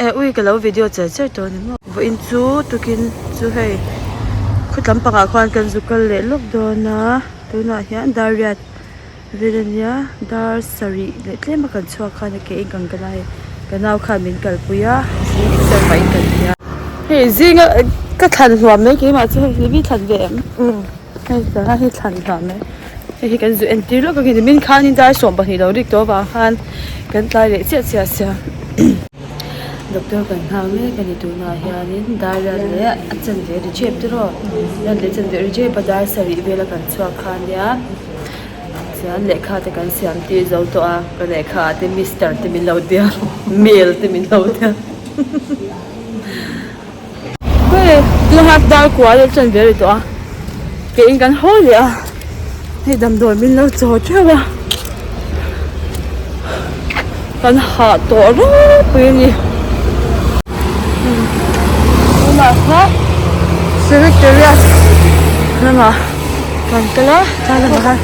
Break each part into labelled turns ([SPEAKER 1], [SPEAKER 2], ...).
[SPEAKER 1] Eh ui ka lo video char char tawh a ni maw vawiin chu tukin chu hei khawtlam pangah khuan kan zu kal leh lawk dawn a tunah hian dar riat vel a nia dar sarih leh tlem a kan chhuak khan a ke in kan kal a hei ka nau khan min kalpui a zing exer pahin kan ti a hei zinga ka thlan hluam mai keimah chu hei mi thlan ve em. Hei sangha hi thlan hlah mai hei hi kan zu entir lawk a ni min khanin dar 12 lo rik tawh avang khan kan tlai leh chiah chiah sia doctor kan nghak mek a ni tunah hianin dar riat leh a chanve ri tep te rawh riat leh chanve ri tep a dar sarih vela kan chhuak kha ania chuan lehkha te kan siam tir zo tawh a ka lehkha ah te mister te min lo tia mail te min lo tia. Hei tuna dar kua leh chen ve ri tawh a ke in kan haw leh a hei damdawi min lo chaw teuh a kan hah tawh ropui a ni tunah kha secretariat lamah kan kal a tlai lamah khan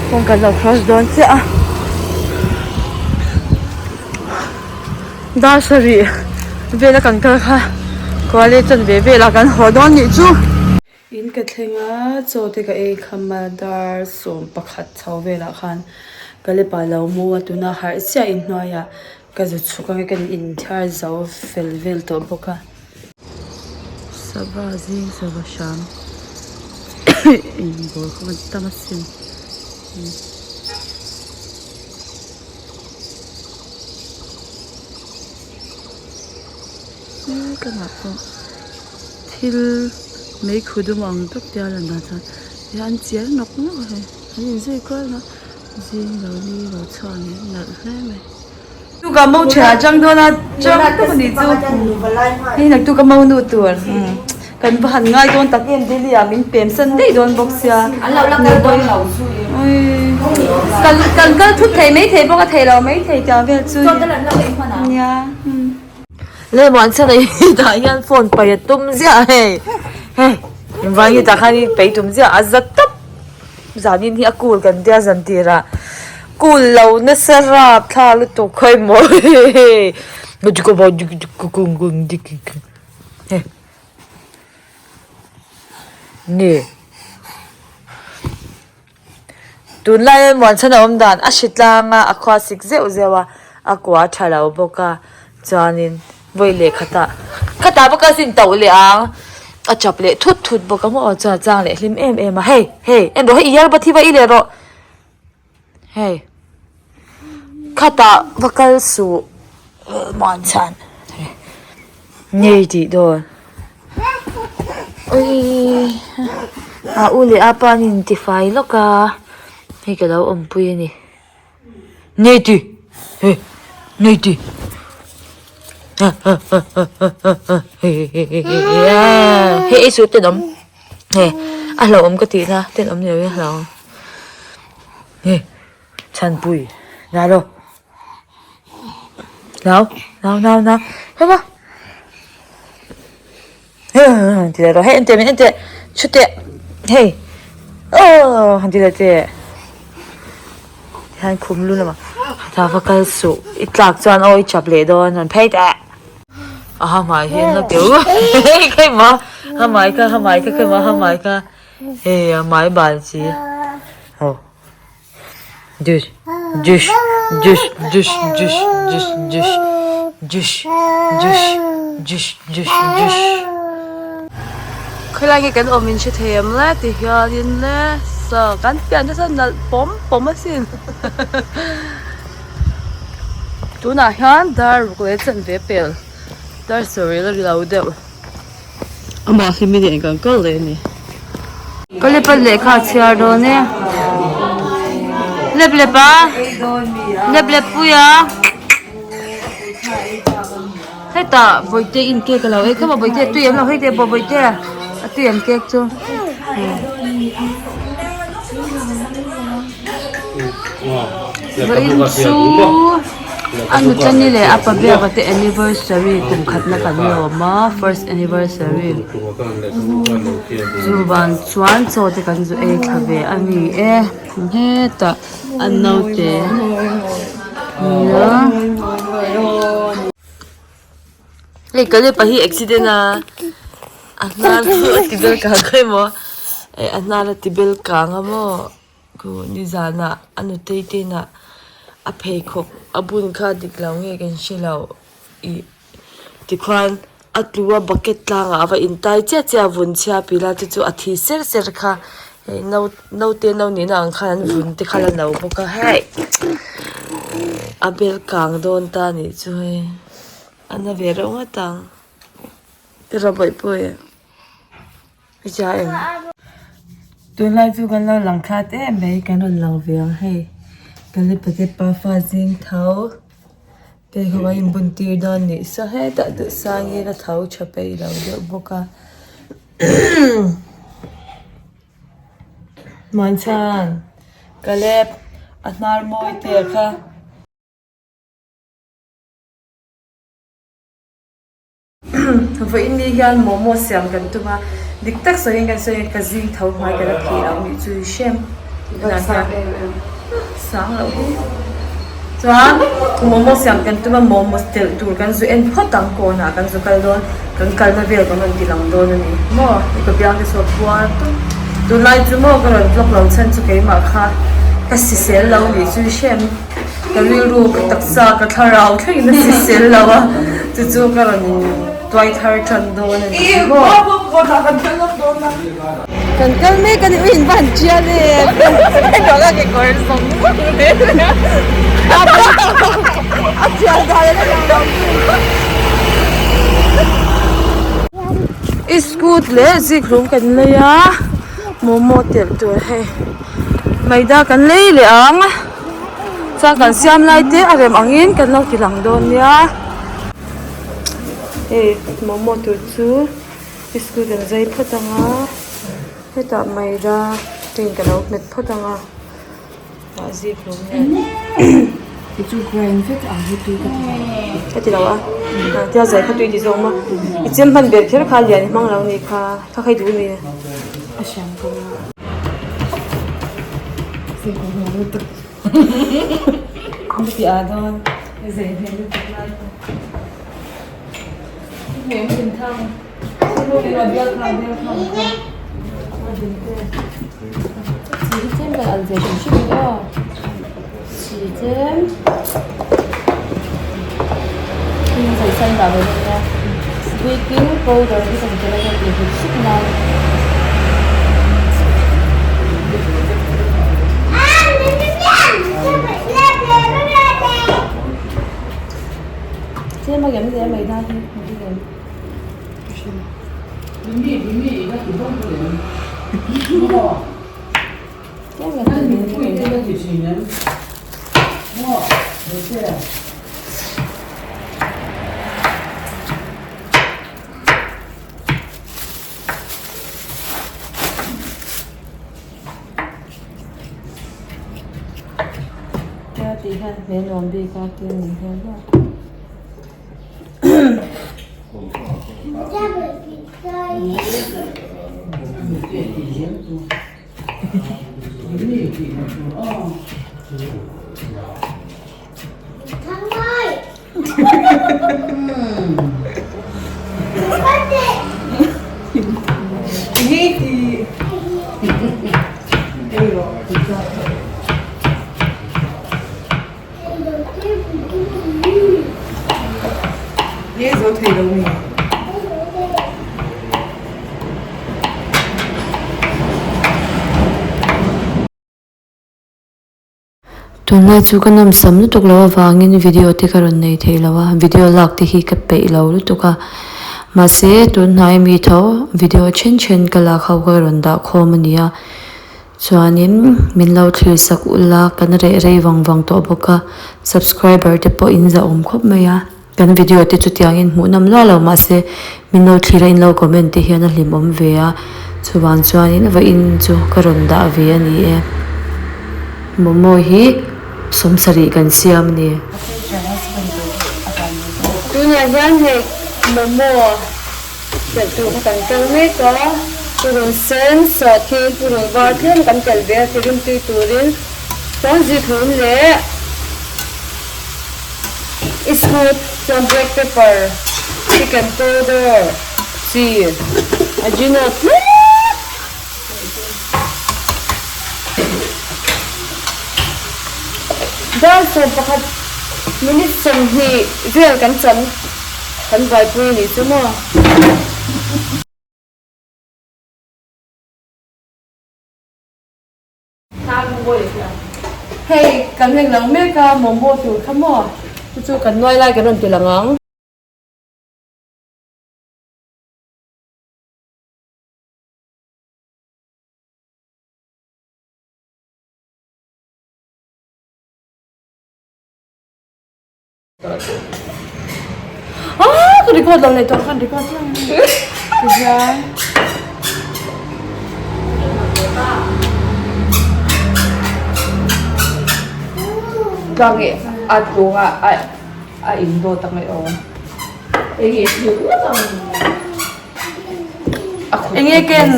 [SPEAKER 1] kawng kan lo cross dawn chiah a. Dar sarih vela kan kal kha kuali chanve velah kan haw dawn nih chu. In ka thleng a chaw te ka ei kham a dar 11 chho velah khan ka lepa lo mu a tuna harh chiah inhnuaiah ka zu chhuk ang e kan inthiar zo fel vel tawh bawk a. Sava zing sava hram inbawl kha an tam asin. Tlangah pawh thil meikhu dum ang tak te a lan dan chuan tihian an chiar nawk nawk a hei an inzui kual a zing lo ni lo chhuak ni nalh hle mai. Naktuk ah mo thian a chang dawn a chang tak a nih chu hei naktuk a mo nu tur. Kan va han ngai dawn tak em Delhi ah min pem san daih dawn bawk sia
[SPEAKER 2] An lo la kal dawn lo zui
[SPEAKER 1] Kal kan kal thut thei mai thei bawk a thei lo mai thei tiang vel chu
[SPEAKER 2] Chaw te lan lo ei hman ah
[SPEAKER 1] Nia Lemah chhan ah hi tah hian phone pai a tum ziah hei hei engvang hi tah khan i pai tum ziah a za tawp zanin hi a cool kan tia zan tirah cool lo nasa rap thla lutuk khawi maw hei hei. Ni. Tunlai muanchhan a awm dan a hri tlang a, a khua sik zeuh zeuh a, a kua tha lo bawk a, chuanin vawi leh khatah khatah bawk a zin tauh leh ang, a chap leh thut thut bawk a maw chuan a chang leh hlim em em a, hei hei en rawh hei i yar bathi va i leh rawh. Hei khatah va kal suh muanchhan ngei tih dawn awii a u leh a pa an intifai lawk a hei ka lo awmpui a ni ngei tih hei ngei tih hei ei suh tenawm hei a hlauhawm ka tih na tenawm ni lo in a hlauhawm. Nge Chhanpui nau lo nau nau nau nau hema han ti leh rawh hei en teh min en teh thu teh hei aw han ti leh teh tihian khum lu lamah tah va kal suh i tlak chuan aw i chap leh dawn rawn phei teh a ha hmai hi an la keuh hei keimah ha hmai kha ha hmai kha keimah ha hmai kha. Hei a hmai bal chi aw juice juice juice juice juice juice juice juice juice juice juice juice
[SPEAKER 3] Khawilai nge kan awm in hre thei em le ti hianin le saw kan pian nasa nalh pawm pawm asin tunah hian dar ruk leh chanve pel dar sarih la ri lo deuh.
[SPEAKER 1] Amah hi mi nen kan kal leh a ni. Ka lep a lehkha a chhiar dawn e. Lep lep a lep lep pui a hetah bawihte in cake a lo ei khawp a bawihte a tui em lo hei te pawh bawihte a tui em cake chu.
[SPEAKER 3] Vawiin chu a nutani leh a pa biaka te anniversary kum khatna kan lawm a first anniversary chuvang chuan chaw te kan zu ei thla ve a ni e hetah an naute nia.
[SPEAKER 1] Hei Caleb-a hi accident a a hnar chu a ti bel kang kha emaw eh a hnar a ti bel kang a maw khu nizanah a nutei te inah a pheikhawk a bun kha dik lo nge kan hre lo ih tikhuan a tlu a bucket tlangah a va intai chiah chiah a vun chhia pila te chu a thi ser ser kha hei no naute no nihna ang khan an vun te kha la no bawk a hei a bel kang dawn ta a nih chu hei. A na ve reuh ngawt ang. Ti rawh bawihpui. I chia em? Tunlai chu kan lo lang thlat em mai kan rawn lang ve ang hei. Kalipate pafa zing tho te ho a inbun tir dawn nih saw hetah duh sangin a tho tha peih lo deuh bawk a. Muanchhan Caleb a hnar mawi te kha. Vawiin ni hian momo siam kan tum a, dik tak sawiin kan sawi a, ka zing tho hmai ka la phih loh nih chu i hrem sang loh hi. Chuan momo siam kan tum a, momo telh tur kan zu en phawt ang kawnah kan zu kal dawn, kan kalna vel kan rawn ti lang dawn a ni maw, i ka biang te chu a puar tawp. Tunlai chu maw ka rawn vlog lo chhan chu keimah kha ka sisel lo nih chu i hrem. Ka rilru, ka taksa, ka thlarau thlengin a sisel lo a, chu chu ka rawn tuai thar tan dawn a ni maw. Kan kal mek a ni, ui in va han chial e, ka kekawr zawng zawng a chial dan a la lang lo zui. I scoot leh zikhlum kan lei a, momo telh tur hei. Maida kan lei leh ang chuan kan siam lai te a rem angin kan lo ti lang dawn nia hei momo tur chu biscuit an zai phawt ang a hetah maida te in ka lo hmet phawt ang a ah zik hlum nen ka ti lo a tia zai kha tui ti zawk maw i chem hman ber kher kha lian i hmang lo ni kha kha kha i duh a mi. Baking powder hi kan tel a tih hlut sup nan. Tlem a ngem leh a mai dan hi a ngem. Tia tih hian hmel nuam bik a tia ni hian maw. Tunlai chu ka nawmsam lutuk loh avangin video te ka rawn nei thei lo a, video lak te hi ka peih lo lutuk a, mahse tunhnai mi tho video then then ka lak ho ka rawn dah khawm a ni a, chuanin min lo thlir sak ula kan reh rei vang vang tawh bawk a, subscriber te pawh in zahawm khawp mai a, kan video te chutiangin hmuh nawm luah lo mahse min lo thlir a in lo comment te hian a hlimawm ve a chuvang chuanin vawiin chu ka rawn dah ve a ni e momo hi sawmsarih kan siam a ni. Tunah hian hei momo telh tur kha kan kal mek a purun sen sawhthing purun var tlem kan telh ve a ti rimtui turin chuan zikhlum leh. Iskut chuan black pepper.
[SPEAKER 3] Chicken powder, chi, ajino tlem. Dar 11 minute 20 vel kan chan kan buaipui a nih chu maw. Hei kan heng lang mek a momo tur kha maw chu chu kan nuai lai kan rawn ti lang ang. Ah, ka record lo leh tawh khan record chiang a ni. Tihian.
[SPEAKER 2] Tlang i a tlung a a in dawt ang e aw. Enge thil ngawt ang.
[SPEAKER 1] Enge ken?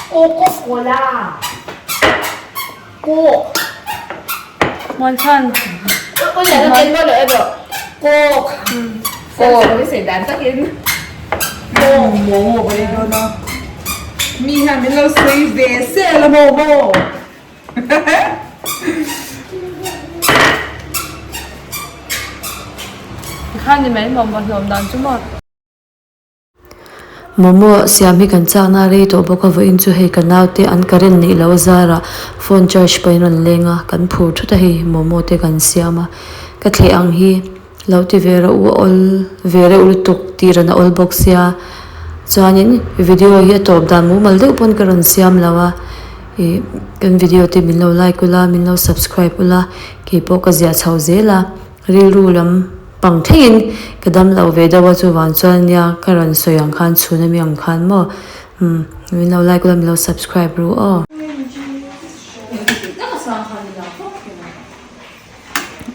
[SPEAKER 2] Coca Cola. Coke.
[SPEAKER 1] Muan chhan.
[SPEAKER 2] Coke. Coke. Dan takin. Coke.
[SPEAKER 4] Momo ka ei dawn a. Mi hian min lo sawi ve sel a momo.
[SPEAKER 1] Tikhan ni mai momo hlawm dan chu maw. Momo siam hi kan chakna a rei tawh bawk a vawiin chu hei ka naute an current neih loh zarah phone charge pawhin rawn leng a kan phur thut a hei momo te kan siam a ka thleh ang hi lo ti ve rawh u a awl ve reuh lutuk tih ran a awl bawk sia chuanin video hi a tawp dan mumal deuh pawn ka rawn siam lo a ih kan video te min lo like ula min lo subscribe ula keipawh ka ziah chho zel a. Rilru lam pang thlengin ka dam lo ve deuh a chuvang chuan nia ka rawn sawi ang khan chhun ami ang khan maw umm min lo like ula min lo subscribe ru aw.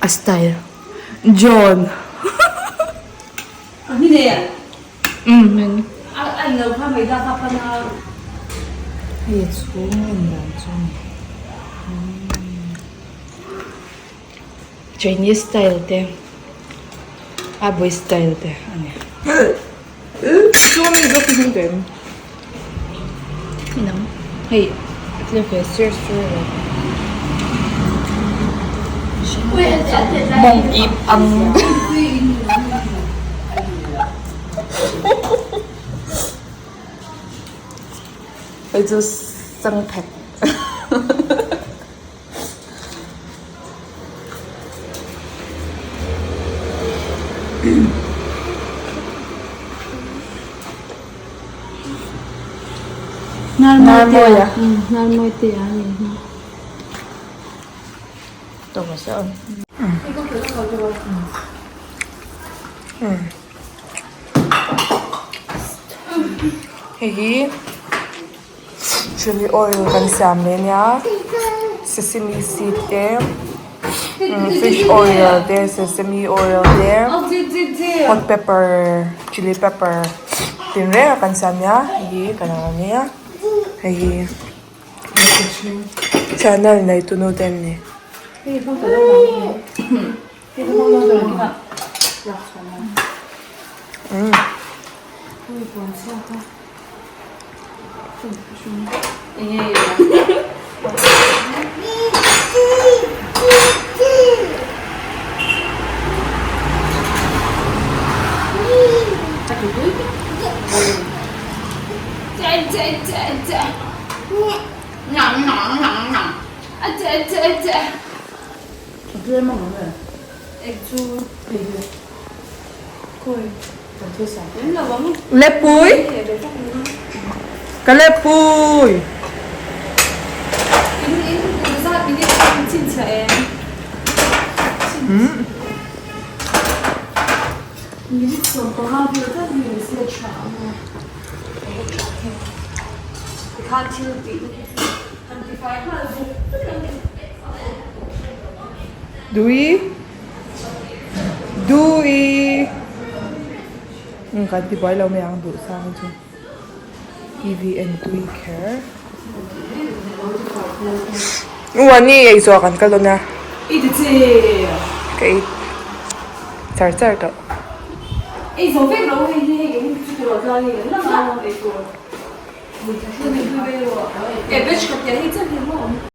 [SPEAKER 4] A style John Hei a chhung a indan chu a ni. Chinese style te a boy style te a ni. Hei a tlem ve sir sur lo. Mawng ip ang. Hei chu sangphek.
[SPEAKER 1] Narmawi a narmawi te a ni hi
[SPEAKER 4] Hei hi. Chilli oil kan siam leh ania sesame seed te fish oil te sesame oil te hot pepper chilli pepper tinreng a kan siam ania hei hi kan ang ania hei hi channel nei tu nu te an ni. Lepui ka lepui Dui Dui Umm kan ti buai lo mai ang duh sang chu T V en tui kher U ani ei zawh kan kal dawn a ka ei char char tawh.
[SPEAKER 1] Ei zo vek lo hei hi hei eng chu tiraw tlang hi lam a awm ei tur. E batch khat tia hei chiah hi maw awm.